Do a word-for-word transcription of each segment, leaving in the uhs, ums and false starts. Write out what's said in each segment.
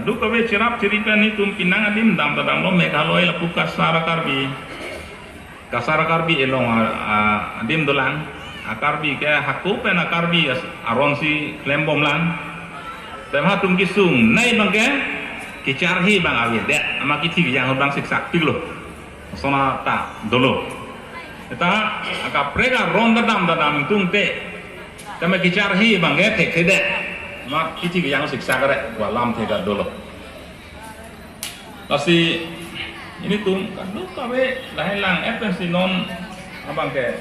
Duk kave cherap cheri pen nelitum penang adim damta damlo Meghalaya lapu Kasar Karbi. Kasar Karbi Anglong a, a, adim dolang. A Karbi ke hako pen a Karbi as-, aron si klembomlang. Pen hatum kesung nai abangke kecharhe abang avedet. Amat kithi kejang ahut abang siksak piklo. Sona ta dolo. Eta akaprek aron ta damta dam tungte. Tame kecharhe abangke thekthedet. Amat kithi kejang siksak re. Wa lamthe ta dolo. Lasi nelitum kaduk kave lahai lang F N C non abangke.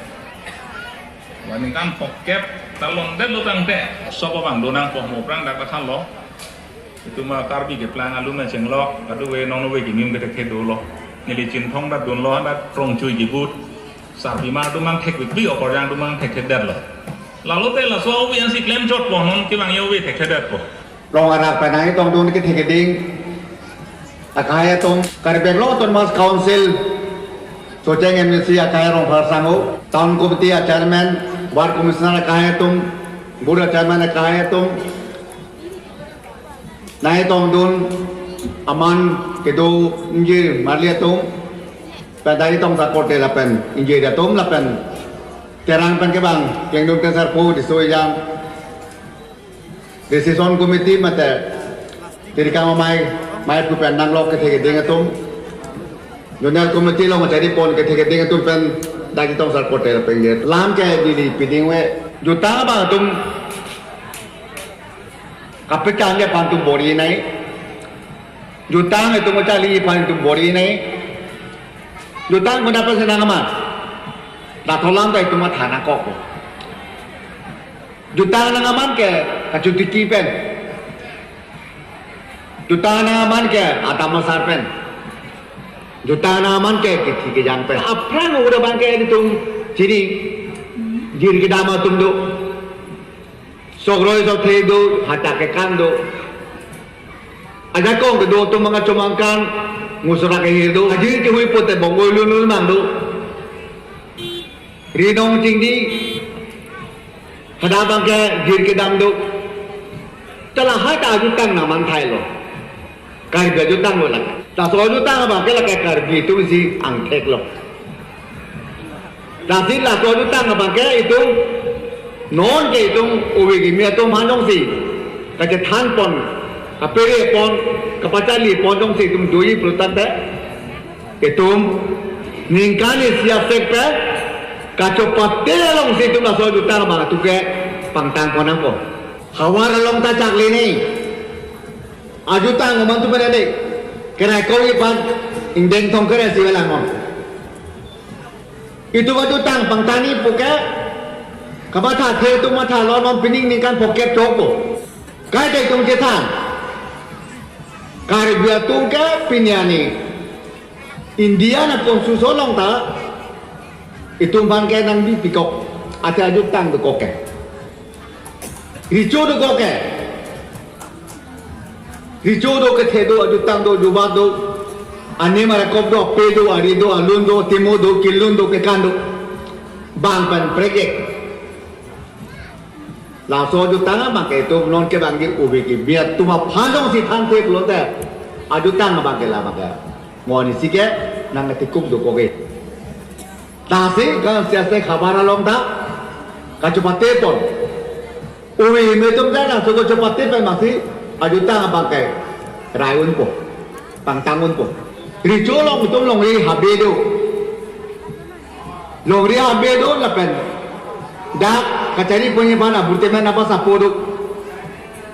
Wa ningkan phokep ta longdetlo tangte. Sop abang donang po mo prang dak ta thanlo. Itum a Karbi keplang alu me chenglok, kadokave non ove kinim ke thekthe dolo. Neli Chinthong ta dunlo, dak Krongchui kibut. Sarpimar atum abang thekpikpik, okorjang atum abang thekthedetlo. Lalo te laso ove ansi klemchotpo, non kevang ove thekthedetpo. Rong arak pen nangtongdun kethe keding akahai atum, Karbi Anglong Autonomous Council Socheng M A C akahai Rongphar Sangho, Town Committee a Chairman, Ward Commissioner akahai atum, Board a Chairman akahai atum, nangtongdun aman kedo ingjir marli atum, pen nangtong support de lapen ingjir atum lapen Terang pen kevang, Klengdun Kensar Po, Diso Ejang, Decision Committee mate tirikang amei, mei pu pen nanglok kethe keding atum. Zonal Committee along charipon kethe keding atum pen dak ketong sarkot pen je. Lam ke dili piding ave. Jutang abang atum kapekang ke aphan atum bor-i nai. Jutang itum charli aphan atum bor-i nai. Jutang konat pensi nang aman. Datholang ta itum matha nangkok. Jutang nang aman ke kachotiki pen. Jutang nang aman ke atam asar pen. Jutang nang aman ke kithi kejang pen. Aphrang udah abangke itum chini jir kedam atum do. Sokroi sothe do, hatak kekan do. Ajakong kedo atum manga chomangkan, ngusra kehir do. Ajir kehui pote bongoi lunul mang do. Rinong chingdi, hadak abangke jir kedam do. Chala hai ta ajutang nang aman thailo. Karbi ajutang lo lake. Laso ajutang abangke lake Karbi atum si angthek lo. Lasi laso ajutang abangke itum non ke itum ove kimi atum aphan jongsi kachethan pon, kapere pon, kapacharli pon jongsi itum doji pulo tangte. Itum ningkan isi asek pen kachopate alongsi itum laso ajutang abang atum ke pangtang pon nangpo. Havar along ta chakle ne. Ajutang aman tu pada dek. Kerai kau ipan indeng tong kerai si velang mon. Itum ajutang pangtangji puke. Kamatha the itum matha lon non pining ningkan pocket chokpo. Kaita itum chethan. Karbi atum ke pini ani India na constitution along ta itum abangke nangbi pikok. Ate ajutang dokok ke. Recho dokok ke. Recho do, kethe do, ajutang do, jubat do. Anim arakop do, ape do, ari do, alun do, timo do, kilun do, kekan do. Bang pen prek-ik. Laso ajutang abangke itum non kevangji ove kimi atum aphan jongsi thanthe pulote. Ajutang abangke la abangke. Ngo ni sike nang tikuk dokok ke. Lasi kan sia se havar along ta kachopate pon. Ove kimi atum ta laso kachopate pen masi ajutang abangke rai unpo, pangtang unpo. Recho along itum longri habe do. Longri habe do lapen dak kachari ponji aphan aburtemen abasapo do.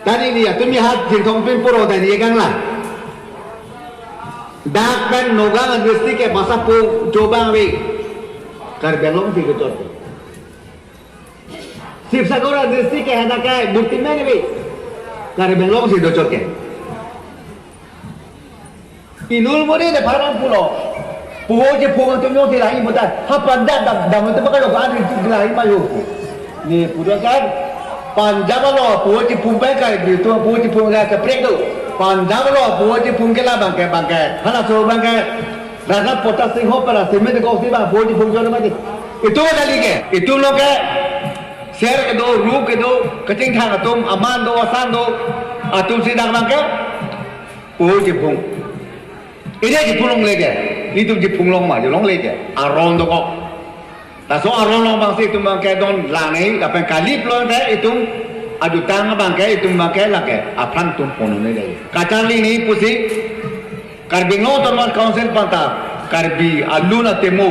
Tari ni atum ya hat Chinthong pin puro tari ye kanglang. Dak pen Nagaon district ke basapo jobang ave. Karbi Anglong si kechot. Sibsagar district ke hadak ke burtimen ave. Karbi Anglong si dochot ke. Inul mori de parang pulo. Puvo chephung atum jongsi lahai muta. Ha Punjab dam, dam atum baka lo kan lahai mayo. Ni pulo kan. Punjab lo puvo chephung pen kai di tu puvo chephung la kaprek do. Punjab lo puvo chephung ke la abangke abangke. Halaso abangke. Raja Pratap Singh ho para simi de kok si abang puvo chephung jor mati. Itum kali ke. Itum lo ke. Ser kedo, ru kedo, kachingthang atum, aman do, asan do. Atum si dak abangke. Pu chiphung. Ini chiphung longle ke. Itum chiphung long ma, chiphung longle ke. Aron dokok. Laso aron along abangsi itum abangke don lang nei, lapen kalip lote itum ajutang abangke itum abangke lake aphrang atum pon un-e dei. Kacharli nei pusi Karbi Anglong Autonomous Council aphanta Karbi alun atemo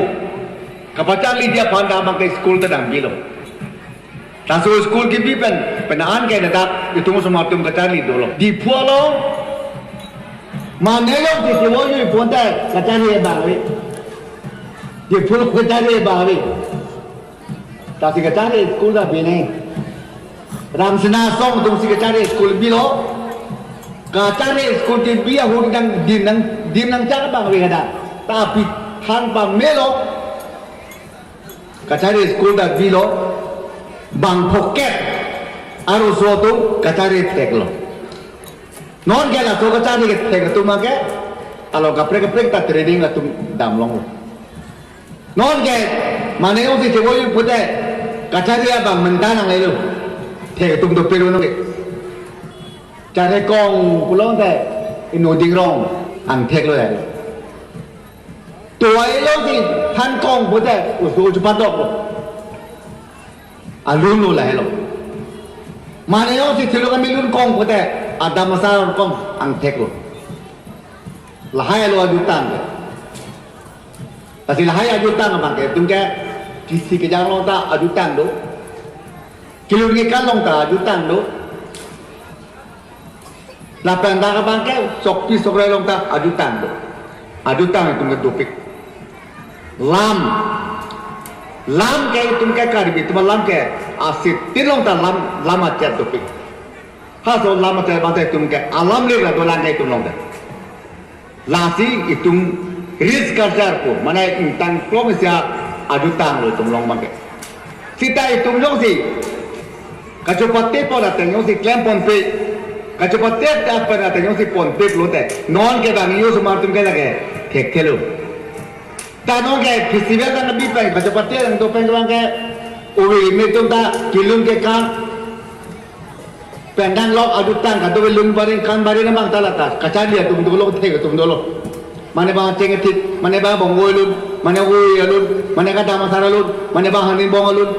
kapacharliji aphanta abangke school ta dambilo. Laso school kipi pen, pen an ke ladak itum osomar atum kacharli dolo. Diphu along mane along si chivoyu ponte kacharli abang ave. Diphu along kacharli abang ave. Lasi kacharli school ta bi nei. Ramsena asong atumsi kacharli school bilo. Kacharli school kipi ahut nang dim nang, dim nangchak abang ave kada. Tapi than pamelo. Kacharli school ta bilo, bang phokep arloso atum kacharli theklo. Non ke laso kacharli kethek atum ke, alo kaprek kaprek ta training atum damlonglo. Non ke mane along si chivoyu pute kacharli abang mentan ang lelo. Thek atum dopik lo non ke. Charli kong pulote inut ingrong angthek lo ya. Tuai lo si than kong pute usu uju padok lo. Alun lo lahelo. Mane along si thilo kami lun kong pute adam asar kong angthek lo. Lahai lo ajutang ke. Lasi lahai ajutang abangke itum ke kisi kejang along ta ajutang do. Kelun kekan along ta ajutang do. Lapen dak abangke sokpi sokre along ta ajutang do. Ajutang itum ke dopik. Lam. Lam ke itum ke Karbi atum alam ke asitin along ta lam, lam achet dopik. Halaso lam achet abangke itum ke alam le la dolang ke itum along ta. Lasi itum rich culture pu, mane ingtang klong isi ajutang lo itum along abangke. Seta itum jongsi kachopate pon ateng jongsi klem ponpe, kachopate pen ateng jongsi ponpe pulote, non ke bang yo osomar atum ke lake thekthelo. Ta non ke festival tang abi pen, kachopate tang do pen abangke, ove me atum ta kelun kekan pen danglok ajutang kado, lun baring kan baring abang ta lata kacharli atum dolo, thek atum dolo. Mane bang cheng thit, mane bang bong oi lun, mane oi alun, mane kadam asar alun, mane bang hanin bong alun,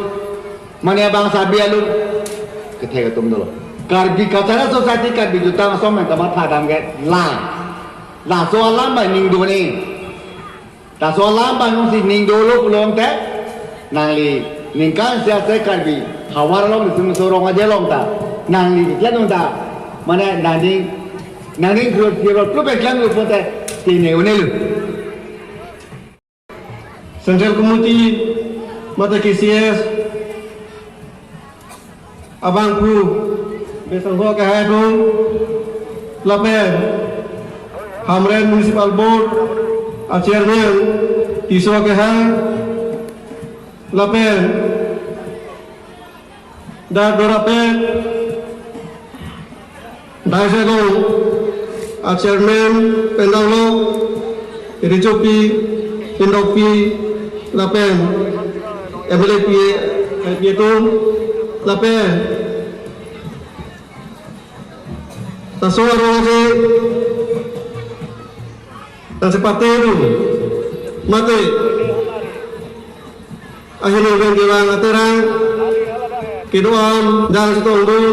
mane bang sabi alun. Kethek atum dolo. Karbi Cultural Society, Karbi Jutang Asong pen kamatha dam ke la. Laso alam bang ning do ne. Laso alam bang jongsi ning dolo pulote, nangli ningkan isi ase Karbi havar along, itum aso rong aje along ta, nangli keklemdun ta, mane nangning, nangning gro gro plupe klemdun pulote, tine un-e lo. Central Committee mate K C S abangphu Besangho Kehai atum lapen Hamren Municipal Board a Chairman Tisso Kehai lapen dak dorapet Daiselong a Chairman pen danglok Richopi, Indokpi lapen M L A P A, I P A atum lapen laso arong ke nangchepate dun mate ahin pen kevang aterang kedo-an, jang chetongdun,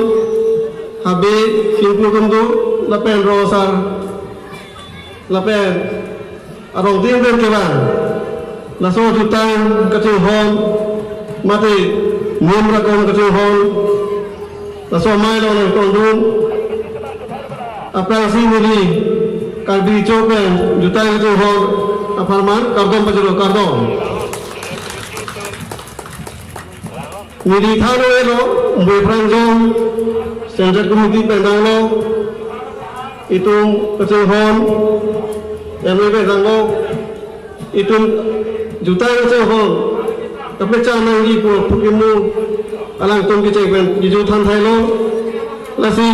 habe, Chingpu atum do lapen rong asar lapen arong tin pen kevang laso ajutang kachinghon mate mum rakon kachinghon laso amei along nangtongdun aphrangsi neli Karbi Cho pen jutang kachinghon apharman kardom pajirlo, kardom. Neli than un-elo, Bui Prangjong, Central Committee pen danglok, itum kachinghon, M L A pen danglok, itum jutang kachinghon kapachan nangji pu aphu kimu alangtum kecheng pen kejut than thailo. Lasi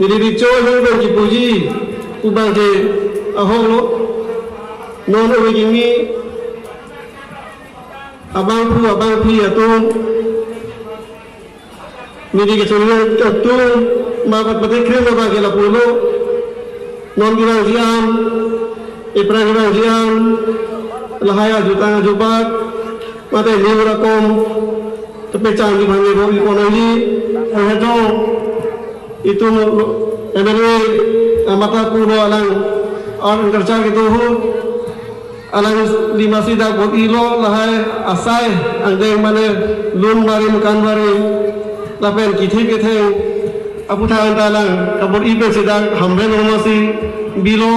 neli Richo ahin pen kipuji pu abangke ahok lo. Non ove kimi abangphu abangphi atum, neli kachonghon atum, mabat pati krim abangke lapulo. Non kevangji an, ipra kevangji an, lahai ajutang ajubak, mate niur akom, kepechangji bang ebo ipon nangji, hehedo, itum M L A, amata pulo alang, or kerja gitu hu, alang lima sida bot ilo lahai asai angdeng mane lun barim kan barim lapen kithi ketheng aputhak anta alang kabot i pen sida hamren omasi bilo.